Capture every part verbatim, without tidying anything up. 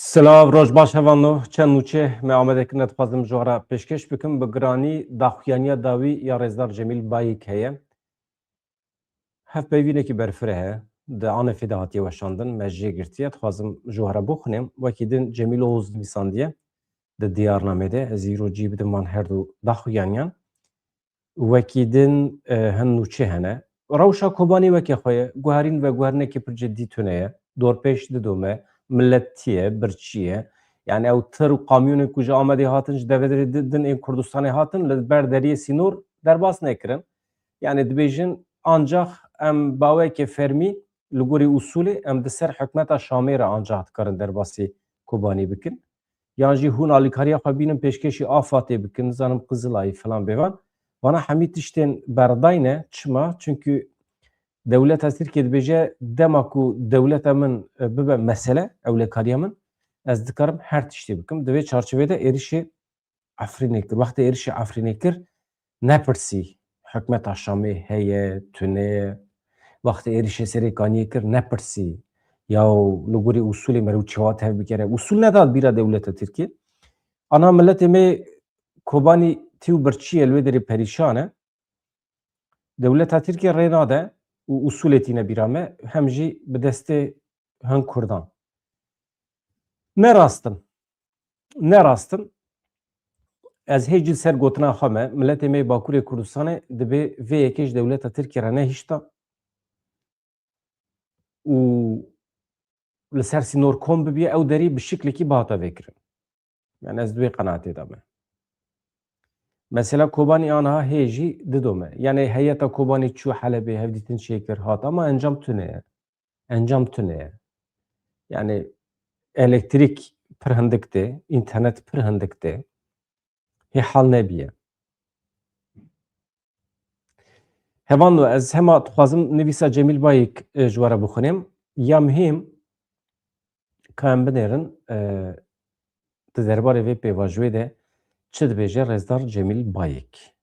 Silav, roj baş hevalno. Çend nûçe me amade kirine dixwazim ji we re pêşkêş bikim. Bi giranî daxuyaniya dawî ya Rêzdar Cemîl Bayik heye. Hevpeyvînekî berfireh e. Di ANF'ê de hatiye weşandin, me jê girtiye. Dixwazim ji we re bixwînim. Wekî din Cemîl Oğuz nivîsandiye di Diyarnamê de. Ez îro cî bidim van her du daxuyaniyan. Wekî din, e, hin nûçe hene. Rewşa Kobanî weke xwe ye. Guherîn veguherinekî pir cidî tune ye. Dorpêç didome, milet tî ye, birçî ye. Yani ew tir û kamyonên ku ji Amedê hatin, ji devedirê di-, din ên Kurdistanê hatin, li ber deriyê sînor derbas nekirin. Yani dibêjin, ancax em baweke fermî li gorî usulê em di ser hikmeta Şamê re ancax dikarin derbasî Kobanî bikin. Yan jî hûn alîkariya xwe bînin pêşkêşî AFADê bikin, nizanim Qizilayî filan bêvan. Vana hemî tiştên berdayne. Çima? Çünkü dewleta Tirkiye dibêje, dema ku dewleta min, e, bibe mesele, ewlekariya min, ez dikarim her tiştê bikim. Di vê çarçovê de êrişê Efrînê kir. Wextê êrişê Efrînê kir, nepirsî hikmeta Şamê heye, tune ye. Wextê êrişê Serêkaniyê kir, nepirsî. Yaw, li gorî usulê meriv çawa tevbigere? Usul nedat bîra dewleta Tirkiye. Ana miletê me Kobanî tî û birçî ye, li wê derê perîşan e. Dewleta Tirkiye rê nade û usulê tîne bîra me, hem jî bi destê hin Kurdan. Ne rast in. Ne rast in. Ez hê jî li ser gotina xwe me, miletê me yê Bakurê Kurdistanê dibê vê yekê ji dewleta Tirkiye re nehişta û li ser sînor kom bibiye, ew derî bi şiklekî bihata vêkirin. Yani ez di wê qenaatê de me. Mesela Kobanî aniha hê jî didome. Yani heyeta Kobanî çû Helebê, hevdîtin çêkir, hat, ama encam tune ye. Encam tune ye. Yani elektrîk pir hindik tê, înternet pir hindik tê. Hê hal nebiye. Hevalno, ez hema dixwazim nivîsa Cemîl Bayik, e, ji we re bixwînim. Ya muhîm, ka em binêrin, e, di derbarê vê pêvajoyê de çi dibêje Rêzdar Cemîl Bayik.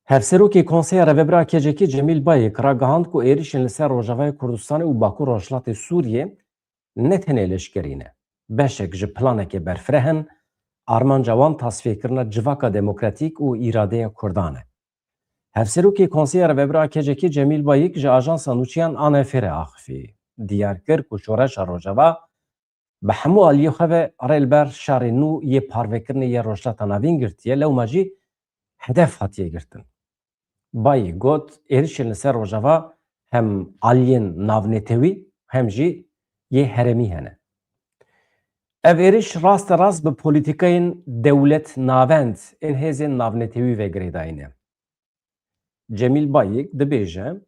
Hevserokê Konseya Rêvebir a K C K Cemîl Bayik ragihand ku êrişên li ser Rojavayê Kurdistanê û Bakur Rojhilatê Sûriyê ne tenê leşkerî ne. Beşek ji planekê berfireh in, armanca wan tasfiyekirina civaka demokratîk û îradeya Kurdan e. Hevserokê Konseya Rêvebir a K C K Cemîl Bayik ji ajansa nûçeyan A N F rê axifî. Diyar kir ku şoreşa Rojava bi hemû aliyê xwe ve rê li ber şerê nû yê parvekirinê yê Rojhilata Navîn girtiye, lewma jî hedef hatiye girtin. Bayik got, êrişên li ser Rojava hem aliyên navnetewî, hem jî yê herêmî hene. Ev êriş raste rast bi polîtîkayên dewlet navend ên hêzên navnetewî ve girêdayî ne. Cemîl Bayik dibêje,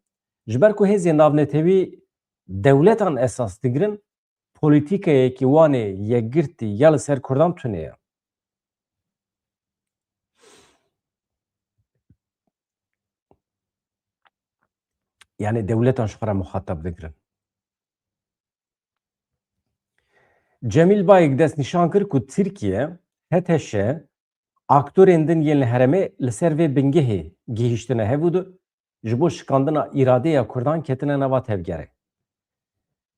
ji ber ku hêzên navnetewî dewletan esas digirin, polîtîkayekî wan ê yekgirtî ya li ser Kurdan tune ye. Yani dewletan ji xwe re muxatab digirin. Cemîl Bayik destnîşan kir ku Tirkiye, H T Ş, aktorên din yên li herêmê li ser vê bingehê gihîştine hev û di ji bo şikandina îradeya Kurdan ketine nava tevgerê.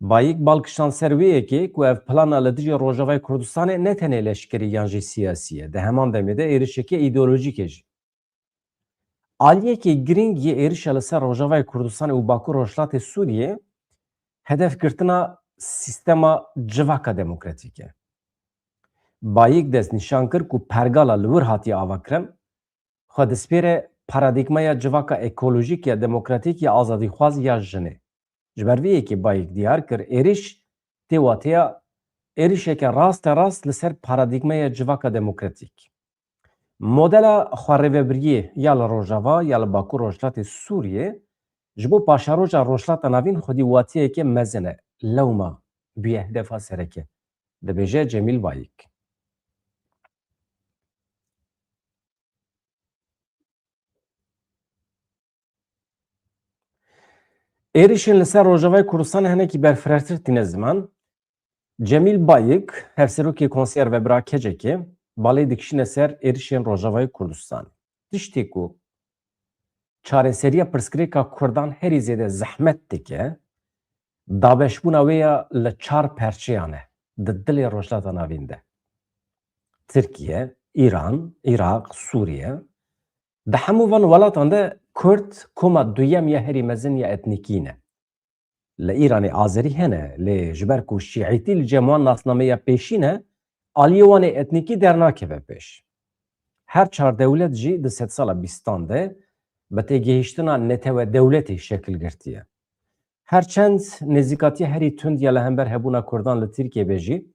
Bayik bal kişand ser wê yekê ku ev plana li dijî Rojavayê Kurdistanê ne tenê leşkerî yan jî siyasî ye, di heman demê de êrişeke îdeolojîk e jî. Aliyekî girîng yê êrişa li ser Rojavayê Kurdistanê û Bakur Rojhilatê Sûriyê hedef girtina sîstema civaka demokratîk e. Bayik destnîşan kir ku pergala li wir hatiye avakirin, xwe dispêre paradîgmaya civaka ekolojîk ya demokratîk ya azadîxwaz ya jinê. Ji ber vê yekê Bayik diyar kir, êriş tê wateya êrişeke raste rast li ser paradîgmaya civaka demokratîk. Modela xwerêvebiriyê ya li Rojava ya li Bakur Rojhilatê Sûriyê ji bo paşeroja Rojhilata Navîn xwedî watiyeke mezin e, lewma bûye hedefa sereke, dibêje Cemîl Bayik. Êrişên li ser Rojavayê Kurdistanê hinekî berfirehtir tîne ziman. Cemîl Bayik, hevserokê Konseya Rêvebir a K C K, balê dikişîne ser êrişên Rojavayê Kurdistanê. Tiştê ku çareseriya pirsgirêka Kurdan herî zêde zehmet dike, dabeşbûna wê ya li çar perçeyan e di dilê Rojhilata Navîn de. Tirkiye, Îran, Iraq, Sûriye. Di hemû van welatan de Kurd koma duyem ya herî mezin ya etnîkî ne. Li Îranê Azerî hene, lê ji ber ku şîîtî li cem wan nasnameya pêşîn e, aliyê wan ê etnîkî dernakeve pêş. Her çar dewlet jî di sedsala bîstan de bi têgihiştina netewe dewletê şekil girtiye. Her çend nêzîkatiya herî tund ya li hember hebûna Kurdan li Tirkiyê be jî,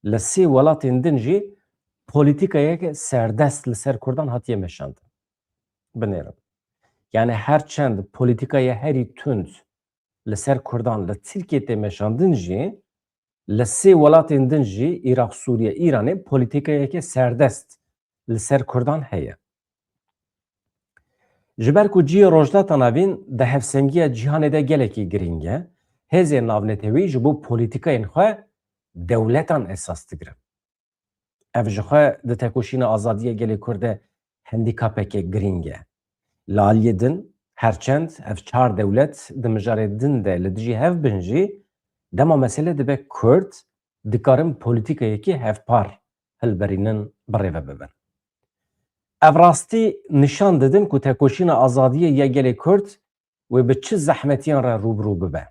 li sê welatên din jî polîtîkayeke serdest li ser Kurdan hatiye meşandin. Binêrin. Yani her çend polîtîkaya herî tund li ser Kurdan li Tirkiyê tê meşandin jî, li sê welatên din jî, Iraq, Sûriye, Îranê, polîtîkayeke serdest li ser Kurdan heye. Ji ber ku cihê Rojhilata Navîn di hevsengiya cîhanê de gelekî girîng e, hêzên navnetewî ji bo polîtîkayên xwe dewletan esas digirin. Ev ji xwe di tekoşîna azadiyê gelê Kurd de handîkapeke girîng e. Li aliyê din, her çend ev çar dewlet di mijarê din de li dijî hev bin jî, dema mesele dibe Kurd, dikarin polîtîkayekî hevpar hilberînin, birêve bibin. Ev rastî nîşan didin ku tekoşîna azadiyê ya gelê Kurd wê bi çi zehmetiyan re rû bi rû bibe.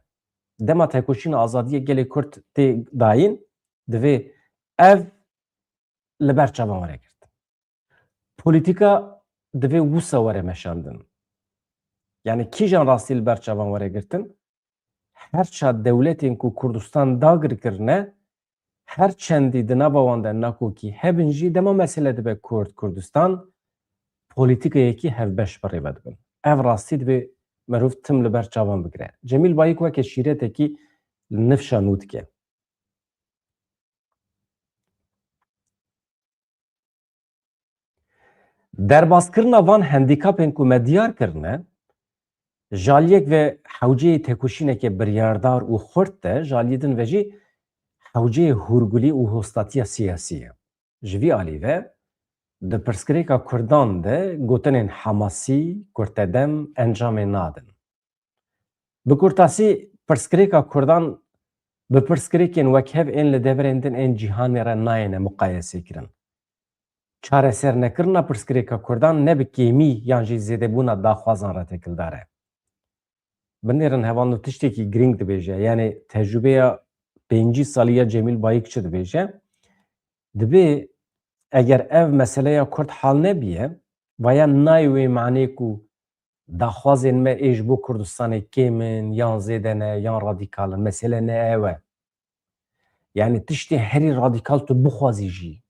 Dema tekoşîna azadiyê gelê Kurd tê dayîn, divê ev li ber çavan were girtin. Polîtîka divê wisa were meşandin. Yani kîjan rastî li ber çavan were girtin? Her çar dewletên ku Kurdistan dagir kirine, her çendî di nava wan de nakokî hebin jî, dema mesele dibe Kurd, Kurdistan, polîtîkayekî hevbeş birêve dibin. Ev rastî divê mirov tim li ber çavan bigire. Cemîl Bayik weke şîretekî li nifşa nû dike. Derbaskirina van handîkapên ku me diyar kirine, ji aliyek ve hewceyê tekoşîneke biryardar û xurt e, ji aliyê din ve jî hewceyê hûrgulî û hostatiya siyasî ye. Ji vî alî ve di pirsgirêka Kurdan de gotinên Hamasî, Kurtedem encamê nadin. Bi kurtasî, pirsgirêka Kurdan bi pirsgirêkên wekhev ên li deverên din ên cîhanê re nayêne muqayesekirin. Çaresernekirina pirsgirêka Kurdan ne bi kêmî yan jî zêdebûna daxwazan re têkildar e. Binêrin hevalno tiştekî girîng dibêje, yani tecrûbeya pêncî salî ya Cemîl Bayik çi dibêje? Dibê eger ev meseleya Kurd hal nebiye, vaya nayê wê manê ku daxwazên me ê ji bo Kurdistanê kêm in, yan zêde ne, yan radîkal in. Mesele ne ew e. Yani tiştê herî radîkal tu bixwazî jî.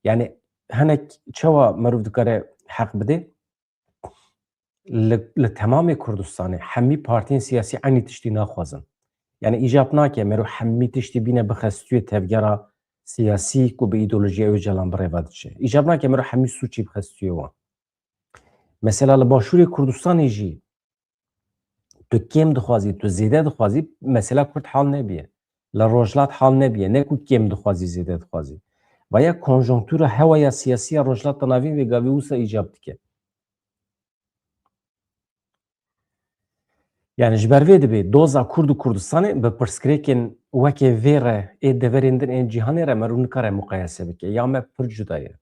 Yani hinek çawa merov dikare heq bide? Li, li temamê Kurdistanê hemî partiyên siyasî eynî tiştî naxwazin. Yani îcab nake mero hemî tiştî bîne bixe stûyê tevgera siyasî ku bi îdeolojiya Ocalan birêve diçe. Îcab nake mero hemî sûcî bixe stûyê wan. Mesela li Başûrê Kurdistanê jî tu kêm dixwazî, tu zêde dixwazî, mesela Kurd hal nebiye. Li Rojhilat hal nebiye. Ne ku kêm dixwazî, zêde dixwazî. Vaya konjonktûra hewaya siyasî ya Rojhilata Navîn vê gavê wisa îcab dike. Yani ji ber vê dibê doza Kurd û Kurdistanê bi pirsgirêkên wekê vê re ê deverên din ên cîhanê re mero nikare muqayese bike. Ya me pir cuda ye.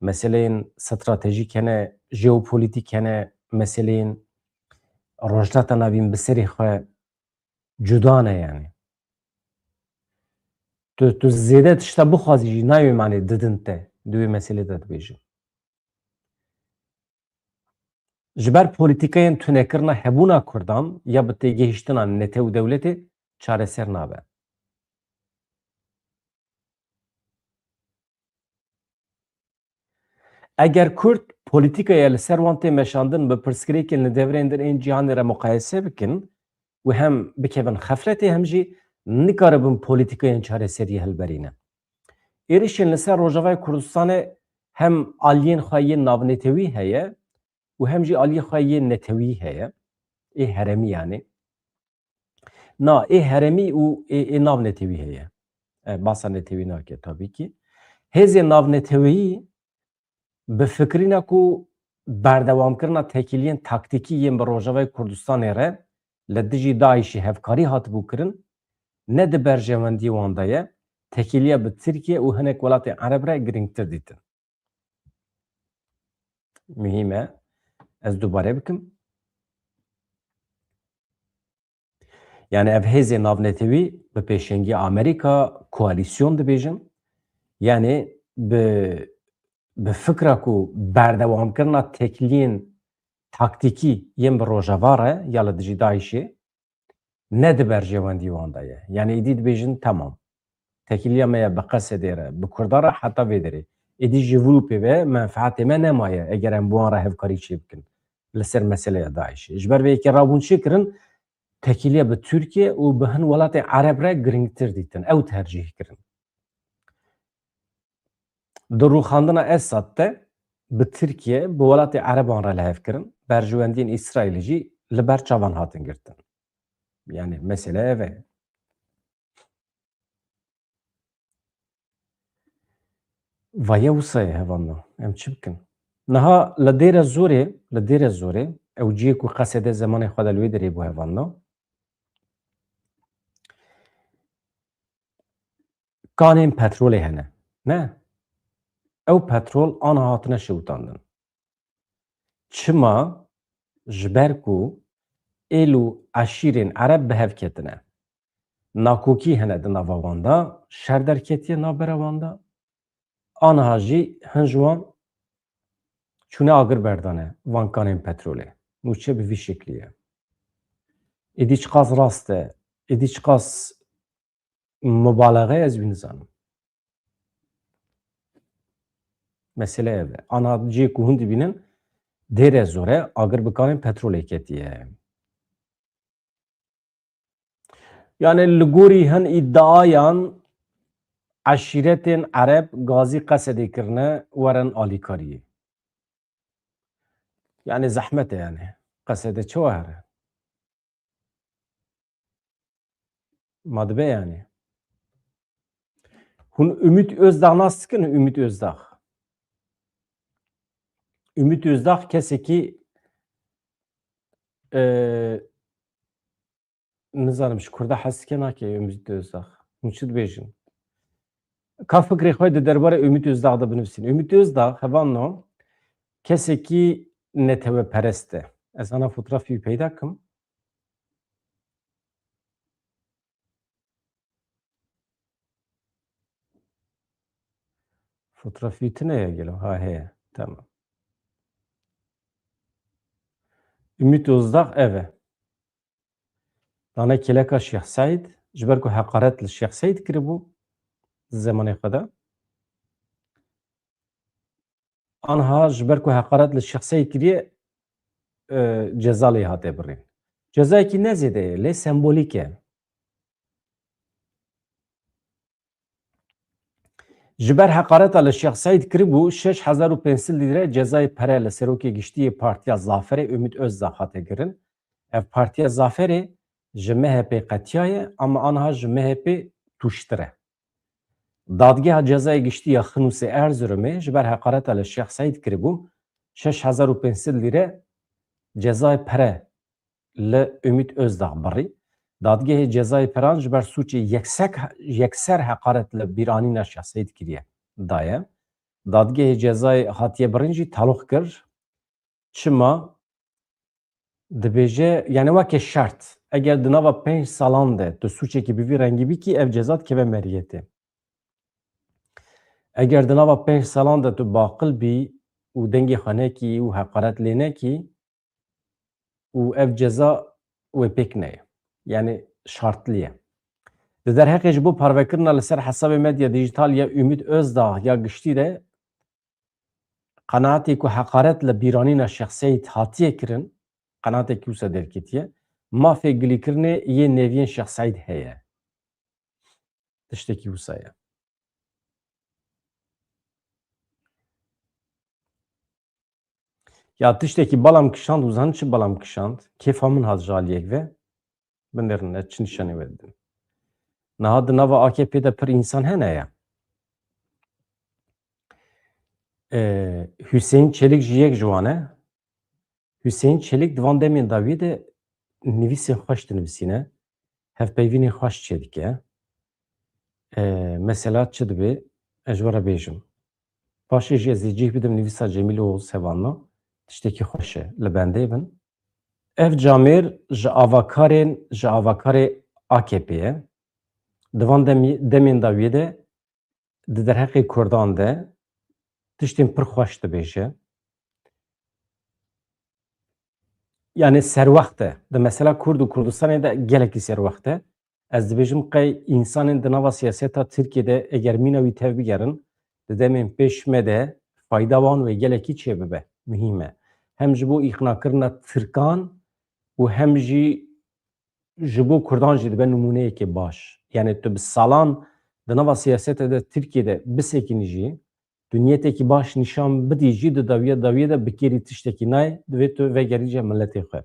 Meseleyên stratejîk hene, jeopolîtîk hene, meseleyên Rojhilata Navîn bi serê xwe cuda ne yani. Tu, tu zêde tişta bixwazî jî nayê manê didin te, di wê meselê de dibêjim. Ji ber polîtîkayên tunekirina hebûna Kurdan ya bi têgihiştina netew û dewletê çareser nabe. Eger Kurd polîtîkaya li ser wan tê meşandin bi pirsgirêkên li deverên din ên cîhanê re muqayese bikin û hem bikevin xefletê hem jî nikaribin polîtîkayên çareseriyê hilberînin. Êrişên li ser Rojavayê Kurdistanê hem aliyên xwe yên navnetewî heye û hem jî aliyê xwe yên netewî heye, ê herêmî yanî. Na, ê herêmî û ê, ê nav netewî heye. E, basa netewî nake tabî kî. Hêzên navneteweyî bi fikirîna ku berdewamkirina têkiliyên taktîkî yên bi Rojavayê Kurdistanê re li dijî DAIŞê hevkarî hatibû kirin, ne di berjewendiyê wan de ye, têkiliya bi Tirkiye û hinek welatên Ereb re girîngtir dîtin. Muhîm e ez dubare bikim. Yani ev hêzê navnetewî bi pêşengî Amerîka koalîsyon dibêjin. Yani bi, bi fikra ku berdewamkirina têkiliyên taktîkî yên bi Rojava re ya li dijî DAIŞê ne di berjewendî wan de ye. Yani êdî dibêjin temam. Têkiliya me ye bi Qesedê re, bi Kurdan re heta vê derê. Êdî ji vî pê ve menfeetê me nemaye eger em bi wan re hevkarî çêbikin li ser meseleya DAIŞê. Ji ber vê yekê rabûn çêkirin, têkiliya bi Tirkiye û bi hin welatên Ereb re girîngtir dîtin. Ew tercîh kirin. Di rûxandina Esad de bi Tirkiye, bi welatê Ereban re li hev kirin, berjewendiyên Îsraîlê jî li ber çavan hatin girtin. Yani mesele ev e. Vaye wisa ye hevalno. Em çi bikin? Niha li Dêre Zorê, li Dêre Zorê, ew cihê ku Qesede zemanê xwe de li wê derê bû hevalno. Kanên petrolê hene. Ne? Ew petrol aniha hatine şewitandin. Çima? Ji ber ku êl û eşîrên Ereb bi hev ketine. Nakokî hene di nava wan de, şer derketiye navbera wan de. Aniha jî hin ji wan çûne agir berdane van kanên petrolê. Nûçe bi vî şeklî ye. Êdî çiqas rast e, êdî çiqas mubalexe ye, ez wî nizanim. Mesele ev e. Ana cihê ku hûn dibînin, Dêre Zor e, agir bi kanên petrolê ketiye. Yani li gorî hin îdiayan eşîretên Ereb gazî Qesedê kirine werin alîkariyê. Yani zehmet e yani. Qesede çawa here? Ma dibe yani. Hûn Ümit Özdağ nas dikin? Ümit Özdağ. Ümit Özdağ kesekî, e, nizanim ji Kurda hez dike nake Ümit Özdağ. Hûn çi dibêjin? Ka fikrê xwe di derbarê Ümit Özdağ de binivîsîn. Ümit Özdağ, hevalno, kesekî neteweperest e. Ez ana fotoğrafî wî peyda kim. Fotoğrafî tune ye gelo? Ha, heye. Tamam. Ümit Özdağ ev e. Dane kêleka Şêx Seîd, ji ber ku heqaret li Şêx Seîd kiribû di zemanê xwe de. Anha ji ber ku heqaret li Şêx Seîd kiriye, e, ceza lê hate birîn. Cezayekî ne zêde ye, lê sembolîk e. Ji ber heqareta li Şêx Seîd kiribû, şeş hezar û pênc sed lîre cezayê pere li serokê giştî yê Partiya Zaferê Ümit Özdağ hate kirin. Ev Partiya Zaferê ji M H P qetiyaye, ama anha ji M H P tûştir e. Dadgeha Cezayê Giştî ya Xinûsê Erzurumê ji ber heqareta li Şêx Seîd kiribû, şeş hezar û pênc sed lîre cezayê pere li Ümit Özdağ birî. Dadgehê cezayê peran ji ber sûcê yeksek, yekser heqaret li bîranîna Şêx Seîd kiriye daye. Dadgehê cezayê hatiye birîn jî taloq kir. Çima? Dibêje, yani weke şert, eger di nava pênc salan de tu sûcekî bi vî rengî bikî, ev ceza dikeve meriyetê. Eger di nava pênc salan de tu baqil bî û dengê xwe nekî û heqaret lê nekî, û ev ceza wê pêk neyê. Yani şartlî ye. Di derheqê ji bo parvekirina li ser hesabê medya dîjîtal ya Ümit Özdağ ya giştî de qenaetê ku heqaret li bîranîna Şêx Seîd hatiye kirin, qenaetekî wisa derketiye, mafê gilîkirinê yê neviyên Şêx Seîd heye. Tiştekî wisa ye. Ya tiştekî belam kişand, û zanin çi belam kişand? Kêfa min hat ji aliyek ve. Binêrin, ez çi nîşanî we didim. Niha di nava A K P de pir însan hene ya. E, Hüseyin Çelik jî yek ji wan e. Hüseyin Çelik di van demên dawiyê de nivîsên xweş dinivîsîne, hevpeyvînên xweş çêdike. E, mesela çi dibe? Ez ji we re bêjim. Paşê jî ez ê cih bidim nivîsa Cemîl Oğuz hevalna. Tiştekî xweş e. Li bendê bin. Ev camêr ji avakarên, ji avakarê A K P ye. Di van demî-, demên dawiyê de di derheqê Kurdan de tiştên pir xweş dibêje. Yani serwext e. Di mesela Kurd û Kurdistanê de gelekî serwext e. Ez dibêjim qey însanên di nava siyaseta Tirkiyê de eger mîna wî tev bigerin, di demên pêş me de fayda wan wê gelekî çêbibe. Muhîm e. Hem ji bo îqnakirina Tirkan û hem jî ji bo Kurdan jî dibe nimûneyekê baş. Yani tu bi salan di nava siyaseta de Tirkiyê de bisekînî jî, tu niyetekî baş nîşan bidî jî di dawiya dawiyê de bi kêrî tiştekî nayê, divê tu vegerî cem miletê xwe.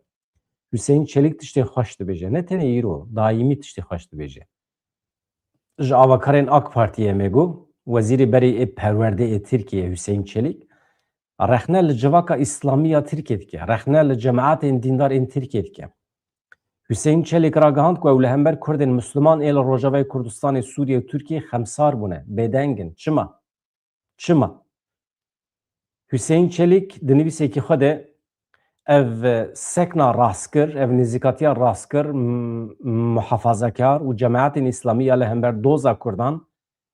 Hüseyin Çelik tiştê xweş dibêje. Ne tenê îro, daîmî tiştê xweş dibêje. Ji avakarên A K Partiyê me got, wezîrê berê ê perwerdê ê Tirkiyê Hüseyin Çelik, rexne li civaka îslamî ya Tirkiyê dike, rexne li cemaetên dîndar ên Tirkiyê dike. Hüseyin Çelik ragihand ku ew li hember Kurdên Misliman ê li Rojavayê Kurdistanê, Sûriyê û Tirkiyê xemsar bûne, bêdeng in. Çima? Çima? Hüseyin Çelik di nivîsekî xwe de ev, e, sekna rastkir, ev nêzîkatiya rastkir, m-, muhafazakar û cemaetên îslamî ya li hember doza Kurdan,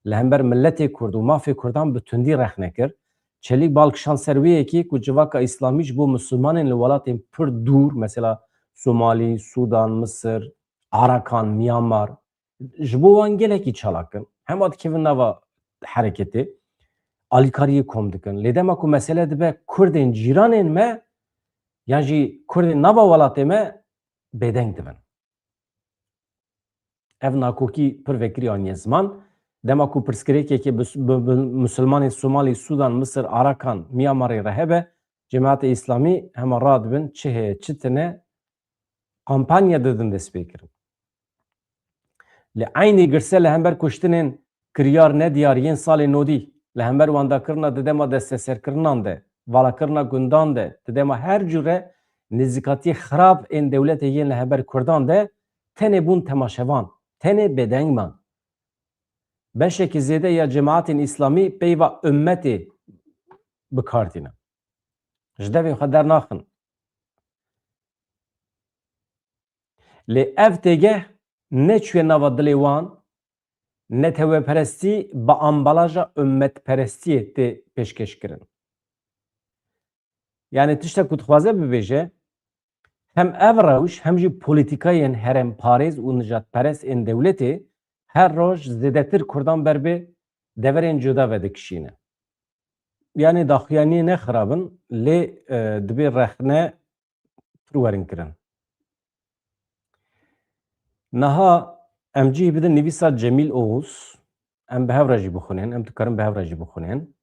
li hember miletê Kurd û mafê Kurdan bi tundî rexne kir. Çelik bal kişand ser wê yekê ku civaka îslamî ji bo misilmanên li welatên pir dûr, mesela Somalî, Sûdan, Misir, Arakan, Myanmar, ji bo wan gelekî çalak in. Hema dikevin nava hereketê, alîkariyê kom dikin. Lê dema ku mesele dibe Kurdên cîranên me, yan jî Kurdên nava welatê me, bêdeng dibin. Ev nakokî pir vekirî aniye ziman. Dema ku pirsgirêkekê bi, bi, bi Musulmanê Somalî, Sûdan, Misir, Arakan, Myanmarê re hebe, cemaetê Îslamî hema radibin, çi heye, çi tine, kampanya didin destpêkirin. Li eynî girse li hember kuştinên kiryar nediyar yên salê nodî, li hember wendakirina di dema desteserkirinan de, valakirina gundan de, di dema her cure nêzîkatiyê xirab ên dewletê yên li hember Kurdan de tenê bûn temaşevan, tenê bêdeng man. Beşekî zêde ya cemaetên Îslamî peyva ummetê bi kar tîne. Ji devê xwe dernaxin. Lê ev têgeh neçûye nava dilê wan, neteweperestî bi ambalaja ummetperestiyê tê pêşkêşkirin. Yani tiştek ku dixwaze bibêje, hem ev rewş hem jî polîtîkayên herêmparêz û nijadperest ên dewletê her roj zêdetir Kurdan ber bi deverên cuda ve dikişîne. Yani daxuyaniyê ne xirab in, lê, e, dibê rexne pir werin kirin. Niha em cih bidin nivîsa Cemîl Oğuz, em bi hev re jî bixwînin, em dikarin bi hev re jî bixwînin.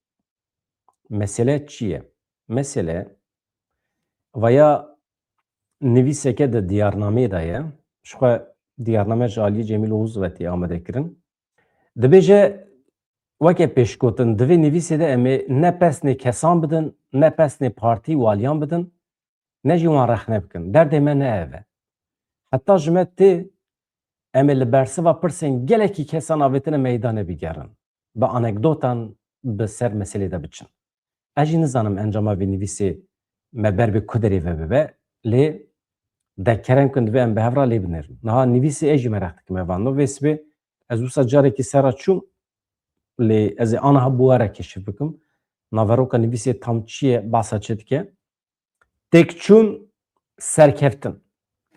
Mesele çi ye? Mesele vaya nivîseke di diyarnameyê de ye. Ji xwe diyarname ji aliyê Cemîl Oğuz ve tê amade kirin. Dibêje, weke pêşgotin, di vê nivîsê de em ê ne pesnê kesan bidin, ne pesnê partî û aliyan bidin, ne jî wan rexne bikin. Derdê me ne ev e. Heta ji me tê em ê li bersiva pirsên gelekî kesan avêtine meydanê bigerin. Bi anekdotan bi ser meselê de biçin. Ez jî nizanim encama vê nivîsê me ber bi ku derê ve bibe, lê de kerem kin divê em bi hev re lê binêrin. Niha nivîsê ez jî mereq dikim evan. No vê sibê ez wisa carekî ser re çûm, lê ez ê aniha bi we re keşif bikim. Naveroka nivîsê tam çi ye, behsa çi dike? Têkçûn, serkeftin.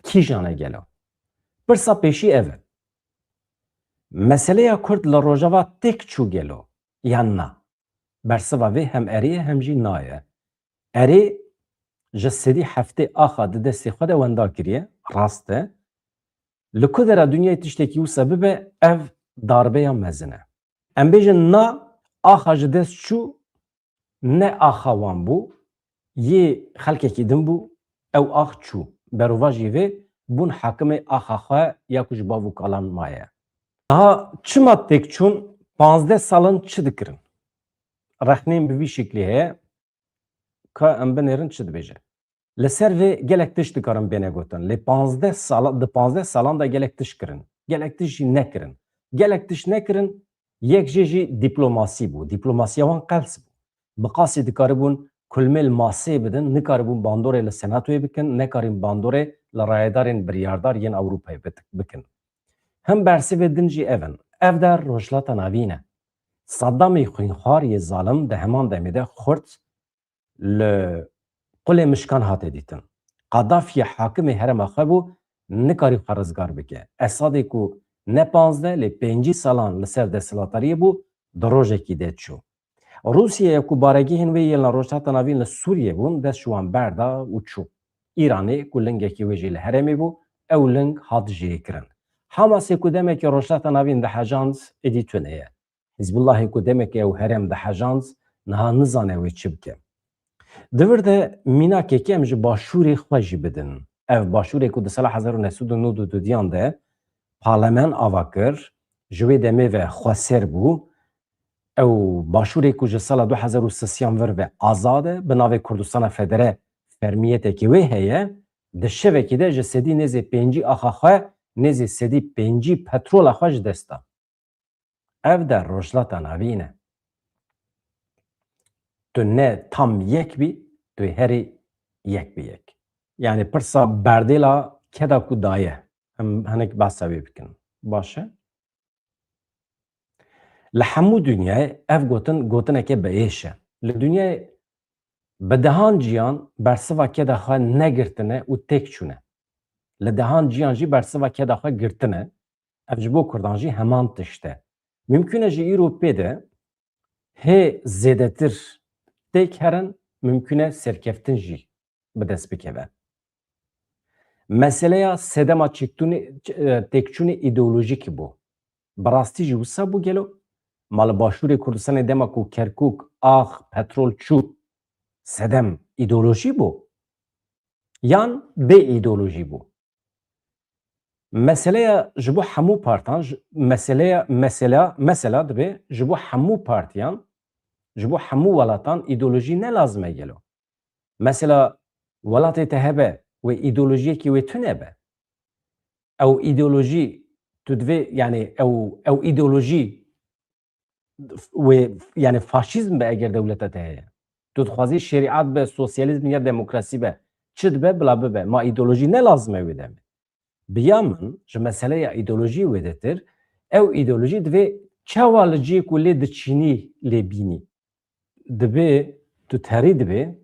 Kîjan e gelo? Pirsa pêşî ev e. Meseleya Kurd li Rojava têk çû gelo yan na? Bersiva vê hem erê ye hem jî na ye. Erê ji sedî heftê axa di destê xwe de wenda kiriye, rast e. Li ku dera dinyayê tiştekî wisa bibe, ev darbeya mezin e. Em bêjin na axa ji dest çû, ne axa wan bû, yê xelkekî din bû, ew ax çû. Berovajî vê bûn hakimê axa xwe ya ku ji bav û kalan maye. Niha çima têk çûn, panzdeh sal in çi dikirin? rexnên bi vî şiklî heye, ka em binêrin çi dibêje. Li ser vê gelek tişt dikarin bêne gotin. Lê panzdeh sala, di panzdeh salan de gelek tişt kirin. Gelek tişt jî nekirin. Gelek tişt nekirin, yek jê jî dîplomasî bû. Dîplomasiya wan qels bû. Bi qasî dikaribûn kulmê li masê bidin, nikaribûn bandorê li senatoyê bikin, nekarîn bandorê li rayedarên biryardar yên Ewropayê bit-, bikin. Him bersivê din jî ev in. Ev de Rojhilata Navîn e. Saddamê xwînxwar yê zalim di heman demê de xurt li qulê mişkan hate dîtin. Qadafiyê hakimê herêma xwe bû, nikarî xwe rizgar bike. Esadê ku ne panzdeh lê pêncî salan li ser desthilatdariyê bû, di rojekî de çû. Rûsyeya ku baregihên wê yên li Rojhilata Navîn li Sûriyê bûn, dest ji wan berda û çû. Îranê ku lingekî wê jî li herêmê bû, ew ling hat jêkirin. Hamasê ku demekî Rojhilata Navîn dihejand, êdî tune ye. Hizbullahê ku demekî ew herêm dihejand, niha nizane wê çi bike. Di vir de mînakekî em ji başûrê xwe jî bidin. Ev başûrê ku di sala hezar û neh sed û nod û dudiyan de parlament ava kir, ji wê demê ve xweser bû. Ew başûrê ku ji sala du hezar û sisiyan vir ve azad e, bi navê Kurdistana Federe fermiyetekî wê heye, di şevekî de ji sedî nêzê pêncî axa xwe, nêzê sedî pêncî petrola xwe ji dest da. Ev de Rojhilata Navîn e. Tu ne tam yek bî, tu herî yek bi yek. Yani pirsa berdêla keda ku daye. Em hinek behsa wê bikin. Baş e? Li hemû dinyayê ev gotin, gotineke bi êş e. Li dinyayê bi dehan ciyan bersiva keda xwe negirtine û têk çûne. Li dehan ciyan jî bersiva keda xwe girtine. Ev ji bo Kurdan jî heman tişt e. Mimkun e ji îro pê de hê zêdetir têk herin, mimkun e serkeftin jî bi dest bikeve. Meseleya sedema çêktunê-, ç-, e, têkçûnê îdeolojîkî bû. Bi rastî jî wisa bû gelo? Ma li Başûrê Kurdistanê dema ku Kerkûk, ax, petrol çû, sedem îdeolojî bû? Yan bê îdeolojî bû? Meseleya ji bo hemû partan, ji, meseleya, mesela, mesela dibe ji bo hemû partiyan, ji bo hemû welatan îdeolojî ne lazim e gelo? Mesela welatê te hebe wê îdeolojiyekî wê tune be. Ew îdeolojî tu divê, yani ew, ew îdeolojî wê, yani faşîzm be eger dewleta te heye. Tu dixwazî şerîat be, sosyalîzm ya demokrasî be. Çi dibe bila bibe. Ma îdeolojî ne lazim e wê demê. Bi ya min ji meseleya îdeolojî wêdetir, ew îdeolojî divê çawa li cihê ku lê diçînî lê bînî. Dibê, tu terî dibê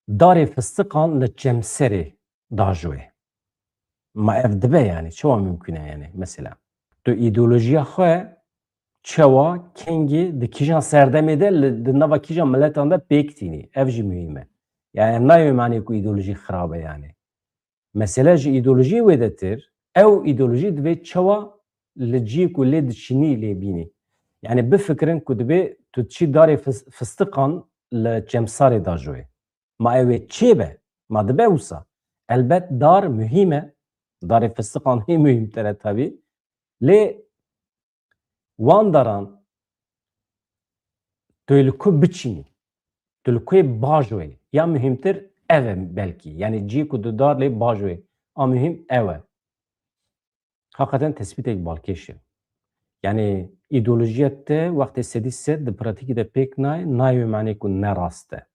darê fistiqan li çemserê da ji wê. Ma ev dibe yani, çawa mimkun e yani mesela? Tu îdeolojiya xwe çawa, kengî, di kîjan serdemê de, li, di nava kîjan miletan de pêk tînî? Ev jî muhîm e. Yani nayê manê ku îdeolojî xirab e yani. Mesele ji îdeolojiyê wêdetir, ew îdeolojî divê çawa li cihê ku lê diçînî lê bînî. Yani bifikirin ku dibê tu çi darê fis-, fistiqan li çemsarê da ji wê. Ma ew ê çê be? Ma dibe wisa? Elbet dar muhîm e. Darê fistiqan hê muhîmtir e tabî. Lê wan daran tu li ku biçînî? Tu li ku yê bajo yê? Ya muhîmtir ev e belkî. Yani cihê ku tu dar lê bajo yê. A muhîm ew e. Hakikaten tespîtek balkêş e. Yani îdeolojiya te wextê sedî sed di pratîkî de pêk nayê, nayê wê manê ku ne rast e.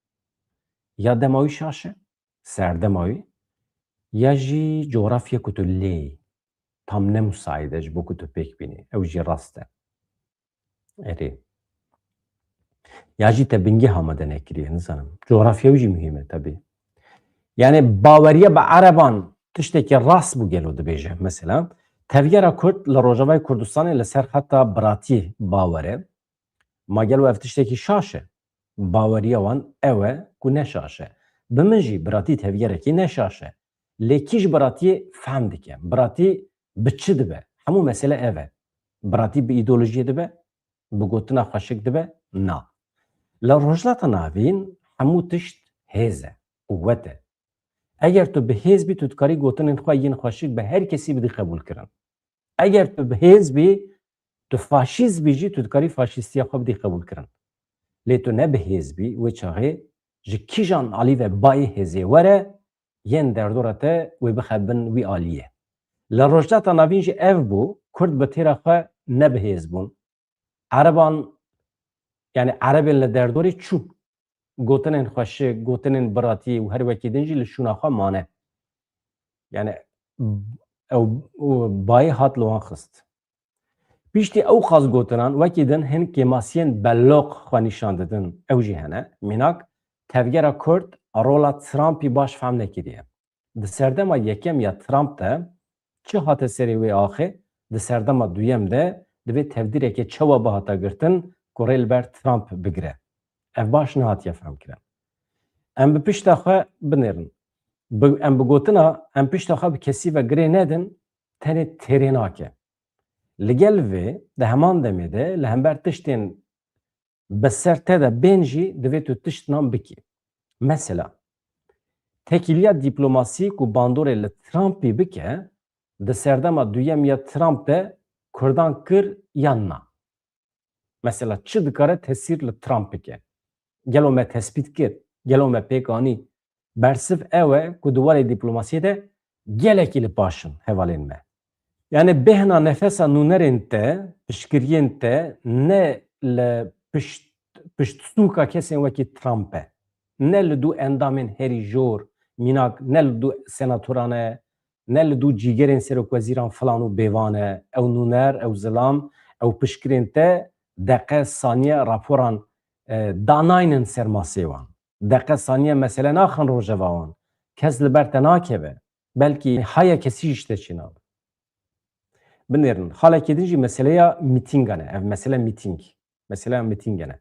Ya dema wî şaş e, serdema wî, ya jî coğrafya ku tu lê yî tam ne musaîd e ji bo ku tu pêk bînî. Ew jî rast e. Erê. Ya jî te bingê hamade nekiriye, nizanim. Coğrafya wî jî muhîm e tabii. Yani baweriya bi ereban tiştekî rast bû gelo dibêje. Mesela, tevgera Kurd li Rojavayê Kurdistanê li ser xeta biratiyê bawer e. Ma gelo ev tiştekî şaş e? Baweriya wan ew e ku ne şaş e. Bi min jî biratî tevgerekî ne şaş e. Lê kî ji biratiyê fehm dike? Biratî bi çi dibe? Hemû mesele ev e. Biratî bi îdeolojiyê dibe? Bi gotina xweşik dibe? Na. Li Rojhilata Navîn hemû tişt hêz e, quwet e. Eger tu bi hêz bî, tu dikarî gotinên xwe yên xweşik bi her kesî bidî qebûlkirin. Eger tu bi hêz bî, tu faşîst bî jî, tu dikarî faşîstiya xwe bidî qebûlkirin. Lê tu ne bi hêz bî, wê çaxê ji kîjan alî ve bayê hêzê were, yên derdora te wê bixe bin wî aliyê. Li Rojhilata Navîn jî ev bû, Kurd bi têra xwe ne bi hêz bûn. Ereban, yani Erebên li derdorê çû gotinên xweşik, gotinên biratî û her wekî din jî li şûna xwe mane. Yani ew, ew bayê hat li wan xist. Piştî ew qas gotinan wekî din hin kêmasiyên belloq xwe nîşan didin. Ew jî hene. Mînak, tevgera Kurd rola Trumpî baş fehm nekiriye. Di serdema yekem ya Trump de çi hate serê wê axê, di serdema duyem de divê tevdîrekê çawa bihata girtin ku rê li ber Trump bigire. Ev baş nehatiye fehmkirin. Em bi pişta xwe binêrin. Bi, em bi gotina em pişta xwe bi kesî ve girê nedin, tenê têrê nake. Li gel vê, di heman demê de li hember tiştên bi ser te de bên jî divê tu tiştnan bikî. Mesela, tekîliya dîplomasî ku bandorê li Trumpî bike, di serdema duyem ya Trump de Kurdan kir yan na? Mesela, çi dikare tesîr li Trump bike? Gelo me tespît kir? Gelo me pêk anî? Bersiv ew e ku di warê dîplomasiyê de gelekî li paş in hevalên me. Yani bêhna nefesa nûnerên te, piştgiriyên te ne li pişt, piştsûka kesên wekî Trump e. Ne li dû endamên herî jor, mînak ne li dû senatoran e, ne li dû cîgerên serokwezîran filan û bêvan e. Ew nûner, ew zilam, ew piştgirên te deqe, saniye raporan, e, danaynin ser masê wan. Deqe saniye mesele naxin rojeva wan. Kes li ber te nakeve. Belkî haya kesî ji te çênabe. Binêrin, xalekê din jî meseleya mîtîngan e. Ev mesele mîtîng. Meseleya mîtîngan e.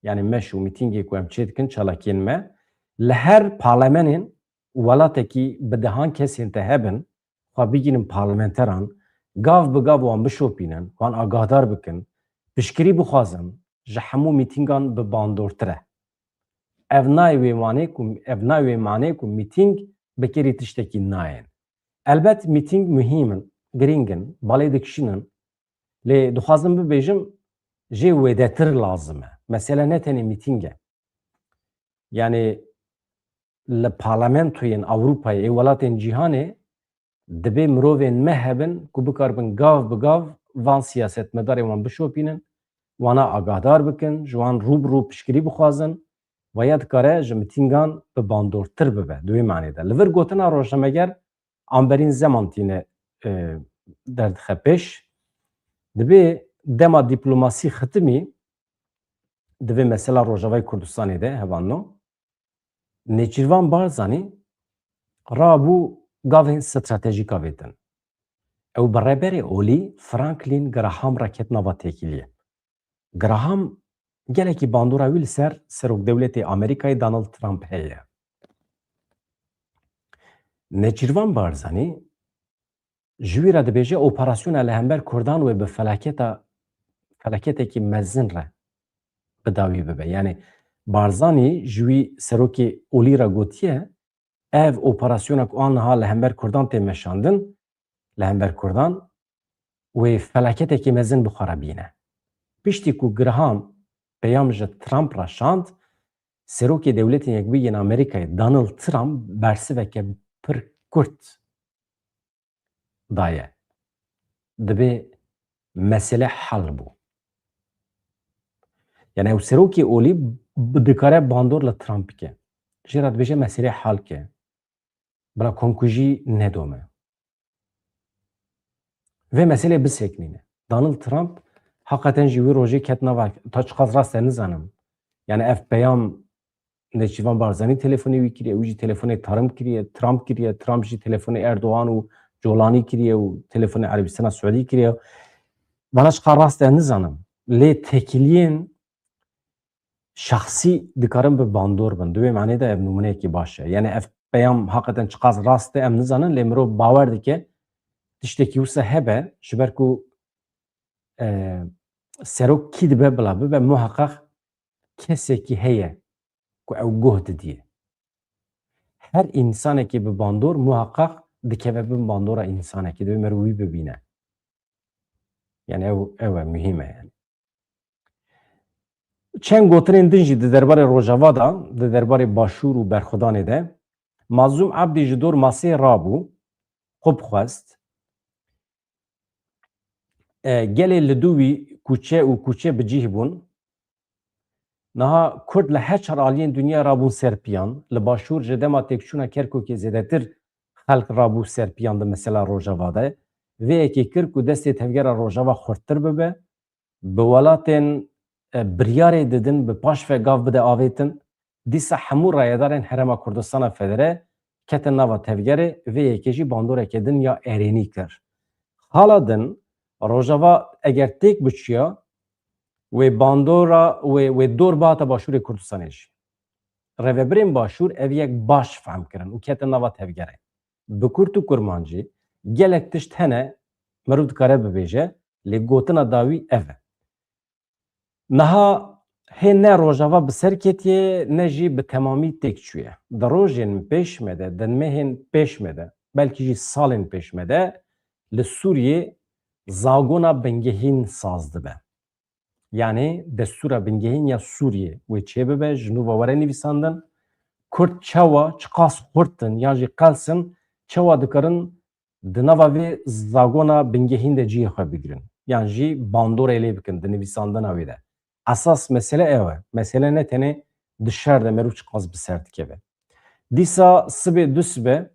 Yani meş û mîtîngê ku em çêdikin, çalakiyên me, li her parlamenên welatekî bi dehan kesên te hebin, xwe bigînin parlamenteran, gav bi gav wan bişopînin, wan agahdar bikin, piştgirî bixwazin, ji hemû mîtîngan bi bandortir e. Ev nayê wê manê ku, ev nayê wê manê ku mîtîng bi kêrî tiştekî nayên. Elbet mîtîng muhîm in, girîng in, balê dikişînin. Lê dixwazim bibêjim, jê wêdetir lazim e. Mesele ne tenê mîtîng e. Yani li parlamentoyên Ewropayê, ê welatên cîhanê dibê mirovên me hebin ku bikaribin gav bi gav van siyasetmedarên wan bişopînin, wana agahdar bikin, ji wan rû bi rû piştgirî bixwazin, ve ya dikare ji mitîngan bi bandortir bibe. Di wê manê de. Li vir gotina rojnameger Amberîn Zeman tîne, e, derdixe pêş. Dibê dema dîplomasî xitimî, divê mesela Rojavayê Kurdistanê de hevalno, Nêçîrvan Barzanî rabû gavên stratejîka vê din. Ew bi Rêberê Olî Franklin Graham re ket nava têkiliyê. Graham gelekî bandora wî li ser serokdewletê Amerîkayê Donald Trump heye. Nêçîrvan Barzanî ji wî re dibêje operasyona li hember Kurdan wê bi felaketa, felaketekî mezin re bi dawî bibe. Yani Barzanî ji wî serokê Olî re gotiye, ev operasyona ku aniha li hember Kurdan tê meşandin, li hember Kurdan wê felaketekî mezin bi xwe re bîne. Piştî ku Graham peyam ji Trump re şand, Serokê Dewletên Yekbûyî yên Amerîkayê Donald Trump bersiveke pir kurt daye. Dibê mesele hal bû. Yani ew serokê olî b-, dikare bandor li Trump bike. Jê re dibêje mesele hal ke. Bila komkujî nedome. Vê meselê biseknîne. Donald Trump heqeten jî wî rojê ket nava, ta çiqas rast e nizanim. Yani ev peyam Nêçîrvan Barzanî telefonê wî kiriye, wî jî telefonê Tarım kiriye, Trump kiriye, Trump jî telefonê Erdogan û Colanî kiriye û telefonê Erebistana Siûdî kiriye. Vana çiqas rast e nizanim. Lê têkiliyên şexsî dikarin bi bandor bin. Di wê manê de ev nimûneyekî baş e. Yani ev peyam heqeten çiqas rast e em nizanin, lê mirov bawer dike tiştekî wisa hebe, ji ber ku, e, serok kî dibe bila bibe, muheqeq kesekî heye ku ew guh didiye. Her însanekî bi bandor muheqeq dikeve bin bandora însanekî, divê meriv wî bibîne. Yani ew, ew e, muhîm e yani. Çend gotinên din jî di derbarê Rojava de, di derbarê Başûr û berxwedanê de, Mazlûm Ebdî ji dor masê rabû, xwe bixwest. E, gelê li dû wî kûçe û kûçe bi cih bûn. Niha Kurd li her çar aliyên dinya rabûn ser piyan. Li Başûr ji dema têkçûna Kerkûkê zêdetir xelk rabû ser piyan di mesela Rojava de. Vê yekê kir ku destê tevgera Rojava xurttir bibe. Bi welatên, e, biryarê didin, bi paş ve gav bide avêtin. Dîsa hemû rayedarên Herêma Kurdistana Federe ketin nava tevgerê, vê yekê jî bandoreke din ya erênî kir. Xala din, Rojava eger têk biçiya, wê bandora, wê, wê dor bihata Başûrê Kurdistanê jî. Rêvebirên Başûr ev yek baş fehm kirin û ketin nava tevgerê. Bi kurt û kurmancî, gelek tişt hene, mirov dikare bibêje, lê gotina dawî ev e. Niha hê ne Rojava bi ser ketiye, ne jî bi temamî têk çûye. Di rojên pêş me de, di mehên pêş me de, belkî jî salên pêş me de, li Sûriyê zagona bingehîn saz dibe. Yanî destûra bingehîn ya Sûriyê wê çêbibe, ji nû ve were nivîsandin. Kurd çawa, çiqas xurt in yan jî qels in, çawa dikarin di nava vê zagona bingehîn de cihê xwe bigirin, yan jî bandorê lê bikin di nivîsandina wê de. Esas mesele ew e. Mesele ne tenê di şer de merû çiqas bi ser dikeve. Dîsa sibê du sibe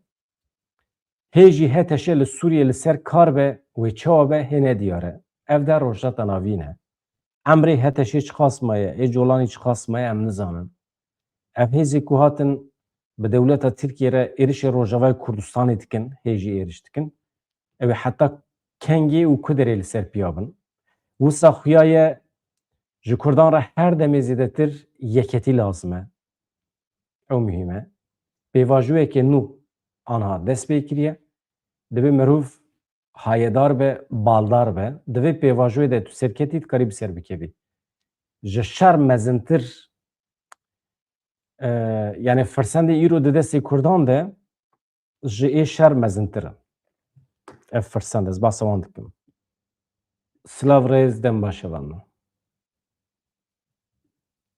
hê jî H T Ş li Sûriyê li ser kar be, wê çawa be hê ne diyar e. Ev de Rojhilata Navîn e. Emrê H T Şê çiqas maye, ê Colanî çiqas maye em nizanin. Ev hêzê ku hatin bi dewleta Tirkiyê re êrişê Rojavayê Kurdistanê dikin, hê jî êriş dikin. Ew ê heta kengê û ku derê li ser piya bin. Wisa xuya ye ji Kurdan re her demê zêdetir yeketî lazim e. Ew muhîm e. Pêvajoyeke nû anha dest pê kiriye. Divê mirov hayedar be, baldar be. Di vê pêvajoyê de tu serketî dikarî bi ser bikevî. Ji şer mezintir, e, yani firsendê îro di destê Kurdan de ji ê şer mezintir in. Ev firsend ez behsa wan dikim. Silav rêz dem baş e van.